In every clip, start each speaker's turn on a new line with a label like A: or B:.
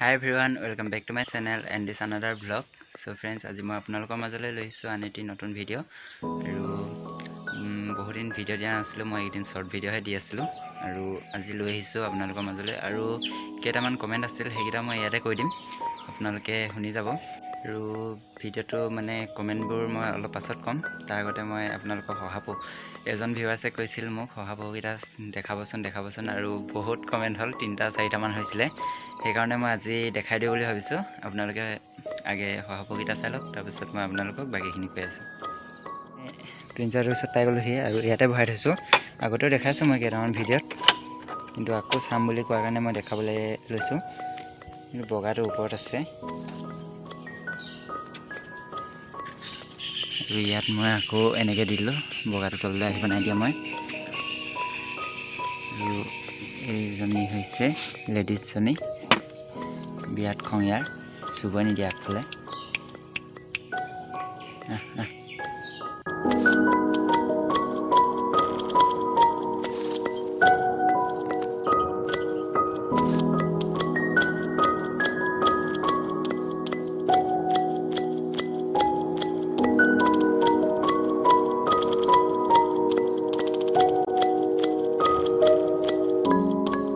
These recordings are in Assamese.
A: Hi everyone, welcome back to my channel and this another vlog. So friends, আজি মই আপোনালোকৰ মাজলৈ লৈ আহিছোঁ আন এটি নতুন ভিডিঅ'। আৰু বহুদিন ভিডিঅ' দিয়া নাছিলোঁ, মই এইকেইদিন শ্বৰ্ট ভিডিঅ'হে দি আছিলোঁ আৰু আজি লৈ আহিছোঁ আপোনালোকৰ মাজলৈ। আৰু কেইটামান কমেণ্ট আছিল, সেইকেইটা মই ইয়াতে কৈ দিম, আপোনালোকে শুনি যাব। আৰু ভিডিঅ'টো মানে কমেণ্টবোৰ মই অলপ পাছত ক'ম, তাৰ আগতে মই আপোনালোকক শহাপহু, এজন ভিউৱাৰ্ছে কৈছিল মোক শহাপহুকেইটা দেখাবচোন দেখাবচোন, আৰু বহুত কমেণ্ট হ'ল, তিনিটা চাৰিটামান হৈছিলে, সেইকাৰণে মই আজি দেখাই দিওঁ বুলি ভাবিছোঁ। আপোনালোকে আগে শহাপহুকেইটা চাই লওক, তাৰপিছত মই আপোনালোকক বাকীখিনি কৈ আছোঁ। প্ৰিঞ্চাৰৰ ওচৰত পাই গ'লোহি আৰু ইয়াতে ভৰাই থৈছোঁ। আগতেও দেখাইছোঁ মই কেইটামান ভিডিঅ'ত, কিন্তু আকৌ চাম বুলি কোৱাৰ কাৰণে মই দেখাবলৈ লৈছোঁ। কিন্তু বগাটো ওপৰত আছে আৰু ইয়াত মই আকৌ এনেকৈ দিলোঁ, বগাটো তললৈ আহিব নাই দিয়া মই। আৰু এইজনী হৈছে লেডিজজনী, বিৰাট খং ইয়াৰ, চুবই নিদিয়ে আগফালে। আহ আহ।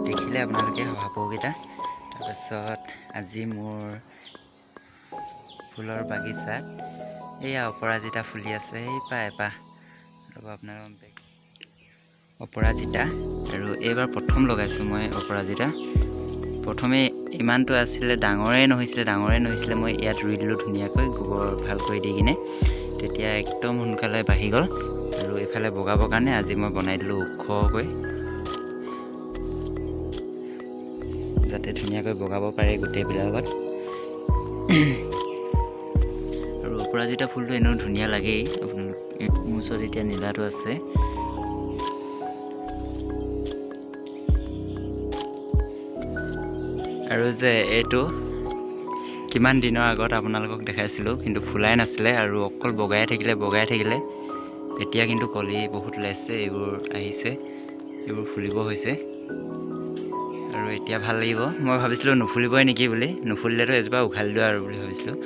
A: দেখিলে আপোনালোকে শহাপহুকেইটা। তাৰপাছত আজি মোৰ ফুলৰ বাগিচাত এইয়া অপৰাজিতা ফুলি আছে, এই পাহ এপাহ ৰ'ব আপোনালোকক, অপৰাজিতা। আৰু এইবাৰ প্ৰথম লগাইছোঁ মই অপৰাজিতা। প্ৰথমে ইমানটো আছিলে, ডাঙৰে নহৈছিলে ডাঙৰে নহৈছিলে, মই ইয়াত ৰুই দিলোঁ ধুনীয়াকৈ গোবৰ ভালকৈ দি কিনে, তেতিয়া একদম সোনকালে বাঢ়ি গ'ল। আৰু এইফালে বগাবৰ কাৰণে আজি মই বনাই দিলোঁ ওখকৈ, যাতে ধুনীয়াকৈ বগাব পাৰে গোটেইবিলাকত। আৰু অপৰাজিতা ফুলটো এনেও ধুনীয়া লাগেই আপোনালোক। মোৰ ওচৰত এতিয়া নীলাটো আছে। আৰু যে এইটো কিমান দিনৰ আগত আপোনালোকক দেখাইছিলোঁ, কিন্তু ফুলাই নাছিলে আৰু অকল বগাই থাকিলে বগাই থাকিলে। এতিয়া কিন্তু কলি বহুত ওলাইছে, এইবোৰ আহিছে, এইবোৰ ফুলিব হৈছে আৰু এতিয়া ভাল লাগিব। মই ভাবিছিলোঁ নুফুলিবই নেকি বুলি, নুফুলিলেতো এজোপা উঘালি দিওঁ আৰু বুলি ভাবিছিলোঁ।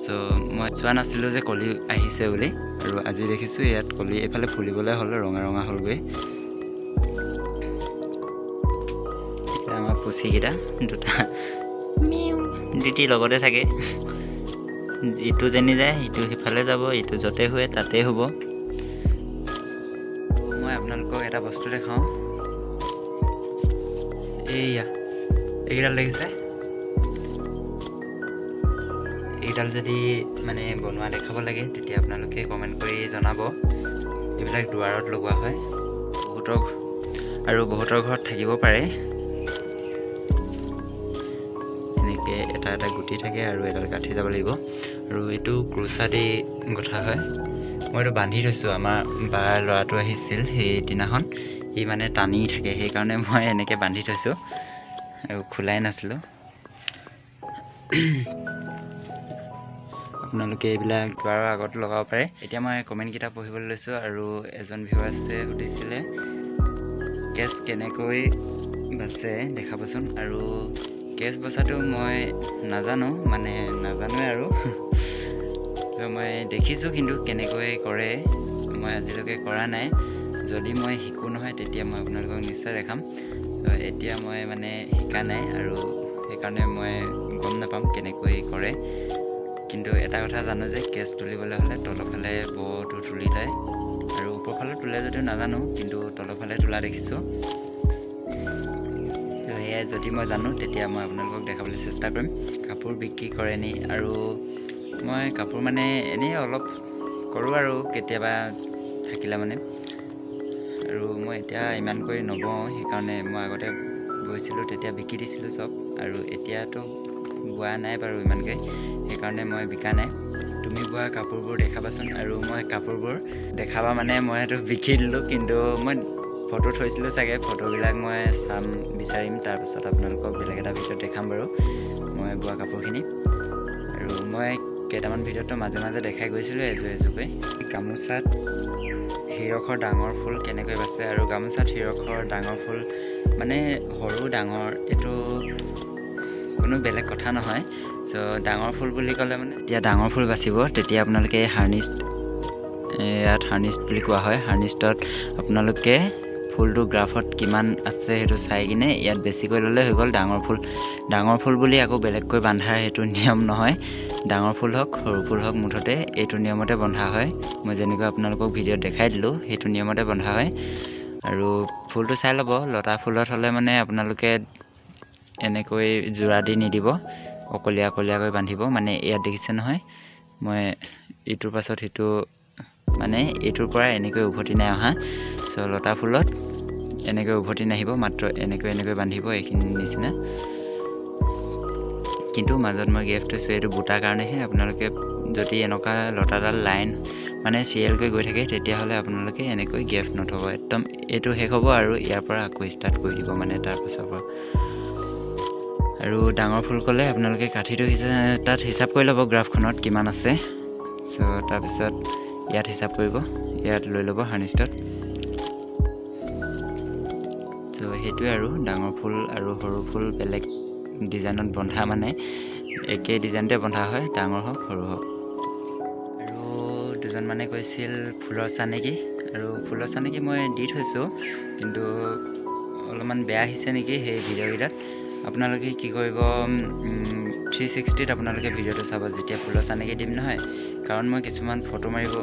A: চ' মই চোৱা নাছিলোঁ যে কলি আহিছে বুলি, আৰু আজি দেখিছোঁ ইয়াত কলি এইফালে ফুলিবলৈ হ'ল, ৰঙা ৰঙা হ'লগৈ। এতিয়া আমাৰ পুচিকেইটা দুটা দুটি লগতে থাকে, ইটো যেনি যায় ইটো সিফালে যাব, ইটো য'তে শুৱে তাতে শুব। মই আপোনালোকক এটা বস্তু দেখাওঁ, এইয়া এইকেইডাল দেখিছে, এইকেইডাল যদি মানে বনোৱা দেখাব লাগে তেতিয়া আপোনালোকে কমেণ্ট কৰি জনাব। এইবিলাক দুৱাৰত লগোৱা হয় বহুতৰ, আৰু বহুতৰ ঘৰত থাকিব পাৰে। এনেকৈ এটা এটা গুটি থাকে আৰু এডাল কাঠি যাব লাগিব। আৰু এইটো ক্ৰোচা দি গঠা হয়। মই এইটো বান্ধি থৈছোঁ, আমাৰ বাৰ ল'ৰাটো আহিছিল সেইদিনাখন, সি মানে টানি থাকে, সেইকাৰণে মই এনেকৈ বান্ধি থৈছোঁ আৰু খোলাই নাছিলোঁ। আপোনালোকে এইবিলাক দুৱাৰৰ আগত লগাব পাৰে। এতিয়া মই কমেণ্টকেইটা পঢ়িবলৈ লৈছোঁ। আৰু এজন ভিউৱাৰ্ছে সুধিছিলে কেছ কেনেকৈ বাচে দেখাবচোন। আৰু কেছ বচাটো মই নাজানো, মানে নাজানোৱে আৰু মই দেখিছোঁ, কিন্তু কেনেকৈ কৰে মই আজিলৈকে কৰা নাই। যদি মই শিকোঁ নহয় তেতিয়া মই আপোনালোকক নিশ্চয় দেখাম। এতিয়া মই মানে শিকা নাই আৰু সেইকাৰণে মই গম নাপাম কেনেকৈ কৰে। কিন্তু এটা কথা জানো যে কেছ তুলিবলৈ হ'লে তলৰফালে বৰটো তুলি লয়, আৰু ওপৰফালে তোলে যদিও নাজানো, কিন্তু তলৰফালে তোলা দেখিছোঁ। সেয়াই যদি মই জানো তেতিয়া মই আপোনালোকক দেখাবলৈ চেষ্টা কৰিম। কাপোৰ বিক্ৰী কৰে নি? আৰু মই কাপোৰ মানে এনেই অলপ কৰোঁ আৰু কেতিয়াবা থাকিলে মানে, আৰু মই এতিয়া ইমানকৈ নবওঁ, সেইকাৰণে মই আগতে বৈছিলোঁ তেতিয়া বিকি দিছিলোঁ চব, আৰু এতিয়াতো বোৱা নাই বাৰু ইমানকৈ, সেইকাৰণে মই বিকা নাই। তুমি বোৱা কাপোৰবোৰ দেখাবাচোন। আৰু মই কাপোৰবোৰ দেখাবা মানে মই সেইটো বিকি দিলোঁ, কিন্তু মই ফটো থৈছিলোঁ চাগে, ফটোবিলাক মই চাম বিচাৰিম, তাৰপিছত আপোনালোকক বেলেগ এটা ভিডিঅ'ত দেখাম বাৰু মই বোৱা কাপোৰখিনি। আৰু মই কেইটামান ভিডিঅ'ততো মাজে মাজে দেখাই গৈছিলোঁ এযোৰ এযোৰকৈ। গামোচাত হিৰখৰ ডাঙৰ ফুল কেনেকৈ বাচে, আৰু গামোচাত হিৰখৰ ডাঙৰ ফুল মানে সৰু ডাঙৰ এইটো কোনো বেলেগ কথা নহয়। চ' ডাঙৰ ফুল বুলি ক'লে মানে যেতিয়া ডাঙৰ ফুল বাচিব তেতিয়া আপোনালোকে এই হাৰ্নিষ্ট, ইয়াত হাৰ্নিষ্ট বুলি কোৱা হয়, হাৰ্নিষ্টত আপোনালোকে ফুলটো গ্ৰাফত কিমান আছে সেইটো চাই কিনে ইয়াত বেছিকৈ ল'লে হৈ গ'ল। ডাঙৰ ফুল বুলি আকৌ বেলেগকৈ বান্ধাৰ সেইটো নিয়ম নহয়। ডাঙৰ ফুল হওক সৰু ফুল হওক মুঠতে এইটো নিয়মতে বন্ধা হয়। মই যেনেকৈ আপোনালোকক ভিডিঅ'ত দেখাই দিলোঁ সেইটো নিয়মতে বন্ধা হয়। আৰু ফুলটো চাই ল'ব, লতা ফুলত হ'লে মানে আপোনালোকে এনেকৈ যোৰা দি নিদিব, অকলীয়া অকলীয়াকৈ বান্ধিব। মানে ইয়াত দেখিছে নহয়, মই ইটোৰ পাছত সিটো মানে এইটোৰ পৰা এনেকৈ উভতি নাই অহা। চ' লতা ফুলত এনেকৈ উভতি নাহিব, মাত্ৰ এনেকৈ এনেকৈ বান্ধিব এইখিনি নিচিনা। কিন্তু মাজত মই গেপ থৈছোঁ এইটো বুটাৰ কাৰণেহে। আপোনালোকে যদি এনেকুৱা লতাডাল লাইন মানে চিৰিয়েলকৈ গৈ থাকে তেতিয়াহ'লে আপোনালোকে এনেকৈ গেপ নথ'ব, একদম এইটো শেষ হ'ব আৰু ইয়াৰ পৰা আকৌ ষ্টাৰ্ট কৰি দিব মানে তাৰ পাছৰ পৰা। আৰু ডাঙৰ ফুল ক'লে আপোনালোকে কাঠিটো তাত হিচাপ কৰি ল'ব গ্ৰাফখনত কিমান আছে। চ' তাৰপিছত ইয়াত হিচাপ কৰিব, ইয়াত লৈ ল'ব হাৰ্নিষ্টত। চ' সেইটোৱে আৰু ডাঙৰ ফুল আৰু সৰু ফুল বেলেগ ডিজাইনত বন্ধা মানে একেই ডিজাইনতে বন্ধা হয়, ডাঙৰ হওক সৰু হওক। আৰু দুজনমানে কৈছিল ফুলৰ চানেকি, আৰু ফুলৰ চানেকি মই দি থৈছোঁ, কিন্তু অলপমান বেয়া আহিছে নেকি সেই ভিডিঅ'কেইটাত। আপোনালোকে কি কৰিব, 360ত আপোনালোকে ভিডিঅ'টো চাব যেতিয়া ফুলৰ চানেকি দিম নহয়, কাৰণ মই কিছুমান ফটো মাৰিব,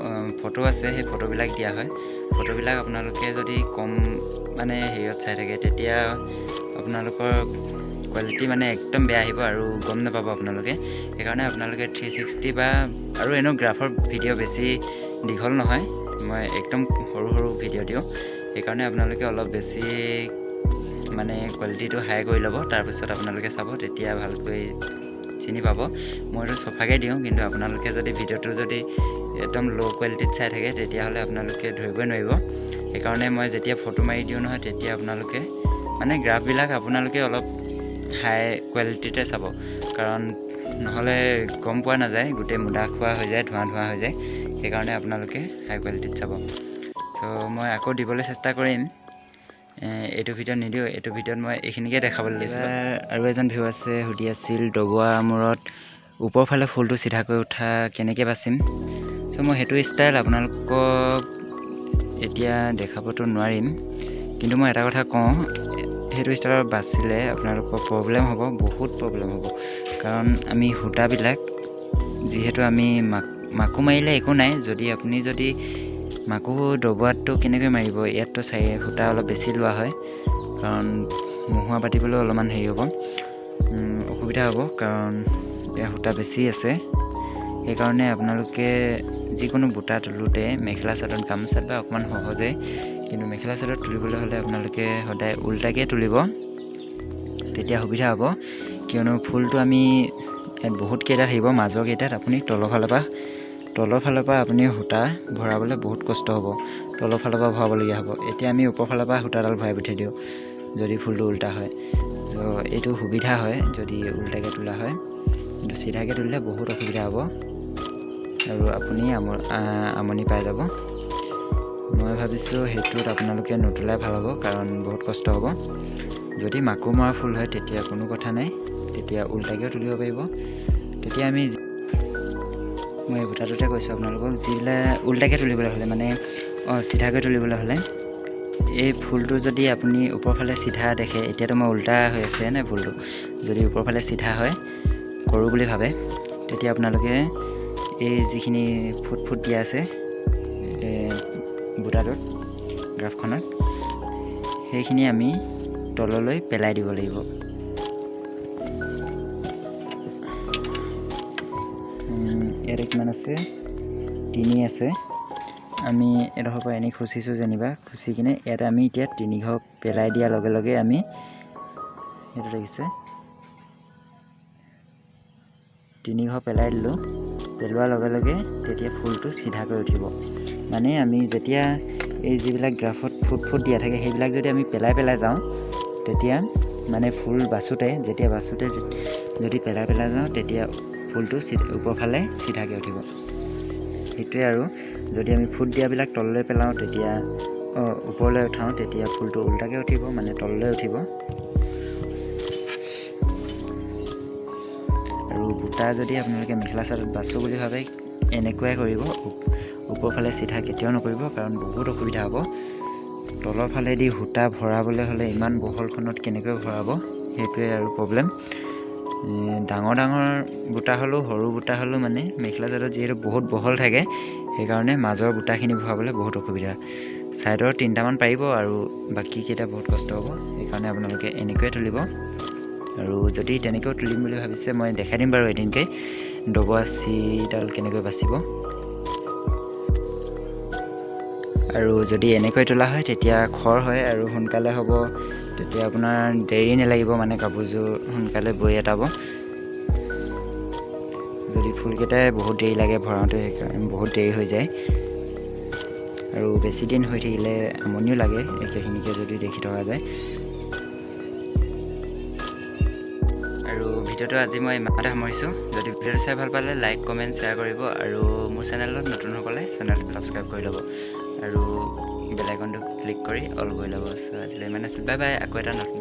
A: ফটো আছে, সেই ফটোবিলাক দিয়া হয়। ফটোবিলাক আপোনালোকে যদি কম মানে হেৰিয়ত চাই থাকে তেতিয়া আপোনালোকৰ কোৱালিটি মানে একদম বেয়া আহিব আৰু গম নাপাব আপোনালোকে। সেইকাৰণে আপোনালোকে 360 বা আৰু এনেও গ্ৰাফৰ ভিডিঅ' বেছি দীঘল নহয়, মই একদম সৰু সৰু ভিডিঅ' দিওঁ, সেইকাৰণে আপোনালোকে অলপ বেছি মানে কোৱালিটিটো হাই কৰি ল'ব, তাৰপিছত আপোনালোকে চাব তেতিয়া ভালকৈ চিনি পাব। মইতো চফাকৈ দিওঁ, কিন্তু আপোনালোকে যদি ভিডিঅ'টো যদি একদম ল' কোৱালিটিত চাই থাকে তেতিয়াহ'লে আপোনালোকে ধৰিবই নোৱাৰিব। সেইকাৰণে মই যেতিয়া ফটো মাৰি দিওঁ নহয় তেতিয়া আপোনালোকে মানে গ্ৰাফবিলাক আপোনালোকে অলপ হাই কোৱালিটিতে চাব, কাৰণ নহ'লে গম পোৱা নাযায়, গোটেই মুদা খোৱা হৈ যায়, ধোঁৱা ধোঁৱা হৈ যায়। সেইকাৰণে আপোনালোকে হাই কোৱালিটিত চাব। চ' মই আকৌ দিবলৈ চেষ্টা কৰিম, এইটো ভিডিঅ'ত নিদিওঁ, এইটো ভিডিঅ'ত মই এইখিনিকে দেখাবলৈ লৈছিলোঁ। আৰু এজন ভিউৱাৰ্ছে সুধি আছিল ডবোৱা মূৰত ওপৰ ফালে ফুলটো চিধাকৈ উঠা কেনেকৈ বাচিম। চ' মই সেইটো ষ্টাইল আপোনালোকক এতিয়া দেখাবতো নোৱাৰিম, কিন্তু মই এটা কথা কওঁ, সেইটো ষ্টাইলত বাচিলে আপোনালোকৰ প্ৰব্লেম হ'ব, বহুত প্ৰব্লেম হ'ব। কাৰণ আমি সূতাবিলাক যিহেতু আমি মাকো মাৰিলে একো নাই, যদি আপুনি যদি মাকো ডবোৱাতটো কেনেকৈ মাৰিব, ইয়াততো চাই সূতা অলপ বেছি লোৱা হয়, কাৰণ মহুৱা পাতিবলৈও অলপমান হেৰি হ'ব, অসুবিধা হ'ব, কাৰণ ইয়াৰ সূতা বেছি আছে। সেইকাৰণে আপোনালোকে যিকোনো বুটা তোলোঁতে মেখেলা চাদৰত, গামোচাত বা অকণমান সহজে, কিন্তু মেখেলা চাদৰত তুলিবলৈ হ'লে আপোনালোকে সদায় ওল্টাকৈ তুলিব, তেতিয়া সুবিধা হ'ব। কিয়নো ফুলটো আমি ইয়াত বহুত কেইটা থাকিব, মাজৰ কেইটাত আপুনি তলৰ ফালৰ পৰা আপুনি সূতা ভৰাবলৈ বহুত কষ্ট হ'ব, তলৰ ফালৰ পৰা ভৰাবলগীয়া হ'ব। এতিয়া আমি ওপৰ ফালৰ পৰা সূতাডাল ভৰাই পঠিয়াই দিওঁ যদি ফুলটো উল্টা হয়। ত' এইটো সুবিধা হয় যদি উল্টাকৈ তোলা হয়, কিন্তু চিধাকৈ তুলিলে বহুত অসুবিধা হ'ব আৰু আপুনি আমনি পাই যাব। মই ভাবিছোঁ সেইটোত আপোনালোকে নোতোলাই ভাল হ'ব, কাৰণ বহুত কষ্ট হ'ব। যদি মাকো মৰা ফুল হয় তেতিয়া কোনো কথা নাই, তেতিয়া উল্টাকৈও তুলিব পাৰিব। তেতিয়া আমি মই এই বুটাটোতে কৈছোঁ আপোনালোকক, যিবিলাক উল্টাকৈ তুলিবলৈ হ'লে মানে চিধাকৈ তুলিবলৈ হ'লে এই ফুলটো যদি আপুনি ওপৰফালে চিধা দেখে, এতিয়াতো মই উল্টা হৈ আছে নে ফুলটো, যদি ওপৰফালে চিধা হয় কৰোঁ বুলি ভাবে তেতিয়া আপোনালোকে এই যিখিনি ফুট ফুট দিয়া আছে বুটাটোত গ্ৰাফখনত, সেইখিনি আমি তললৈ পেলাই দিব লাগিব। ইয়াতে কিমান আছে, 3 আছে। আমি এডোখৰ পৰা এনেই খুচিছোঁ যেনিবা, খুচি কিনে ইয়াতে আমি এতিয়া 3 ঘৰ পেলাই দিয়াৰ লগে লগে আমি সেইটো দেখিছে 3 ঘৰ পেলাই দিলোঁ। পেলোৱাৰ লগে লগে তেতিয়া ফুলটো চিধাকৈ উঠিব। মানে আমি যেতিয়া এই যিবিলাক গ্ৰাফত ফুট ফুট দিয়া থাকে সেইবিলাক যদি আমি পেলাই পেলাই যাওঁ তেতিয়া মানে ফুল বাচোঁতে, যেতিয়া বাচোঁতে যদি পেলাই পেলাই যাওঁ তেতিয়া ফুলটো ওপৰফালে চিধাকৈ উঠিব। সেইটোৱে। আৰু যদি আমি ফুট দিয়াবিলাক তললৈ পেলাওঁ তেতিয়া ওপৰলৈ উঠাওঁ তেতিয়া ফুলটো উল্টাকৈ উঠিব, মানে তললৈ উঠিব। বুটা যদি আপোনালোকে মেখেলা চাদৰত বাচোঁ বুলি ভাবে, এনেকুৱাই কৰিব। ওপৰফালে চিধা কেতিয়াও নকৰিব, কাৰণ বহুত অসুবিধা হ'ব। তলৰ ফালেদি সূতা ভৰাবলৈ হ'লে ইমান বহলখনত কেনেকৈ ভৰাব, সেইটোৱে আৰু প্ৰব্লেম। ডাঙৰ ডাঙৰ বুটা হ'লেও, সৰু বুটা হ'লেও, মানে মেখেলা চাদৰত যিহেতু বহুত বহল থাকে, সেইকাৰণে মাজৰ বুটাখিনি ভৰাবলৈ বহুত অসুবিধা। ছাইডৰ তিনিটামান পাৰিব আৰু বাকীকেইটা বহুত কষ্ট হ'ব। সেইকাৰণে আপোনালোকে এনেকৈয়ে তুলিব। আৰু যদি তেনেকৈও তুলিম বুলি ভাবিছে, মই দেখাই দিম বাৰু এদিনকৈ দবআঁচিডাল কেনেকৈ বাচিব। আৰু যদি এনেকৈ তোলা হয়, তেতিয়া খৰ হয় আৰু সোনকালে হ'ব। তেতিয়া আপোনাৰ দেৰি নালাগিব, মানে কাপোৰযোৰ সোনকালে বৈ এটাব। যদি ফুলকেইটাই বহুত দেৰি লাগে ভৰাওঁতে, সেইকাৰণে বহুত দেৰি হৈ যায়। আৰু বেছি দিন হৈ থাকিলে আমনিও লাগে, একেখিনিকে যদি দেখি থকা যায়। আৰু ভিডিঅ'টো আজি মই ইমানতে সামৰিছোঁ। যদি ভিডিঅ'টো চাই ভাল পালে লাইক, কমেণ্ট, শ্বেয়াৰ কৰিব আৰু মোৰ চেনেলত নতুনসকলে চেনেলটো ছাবস্ক্ৰাইব কৰি ল'ব আৰু বেল আইকনটো ক্লিক কৰি অল কৰি ল'ব। চ' আজিলৈ ইমান আছিল, বাই বাই। আকৌ এটা নতুন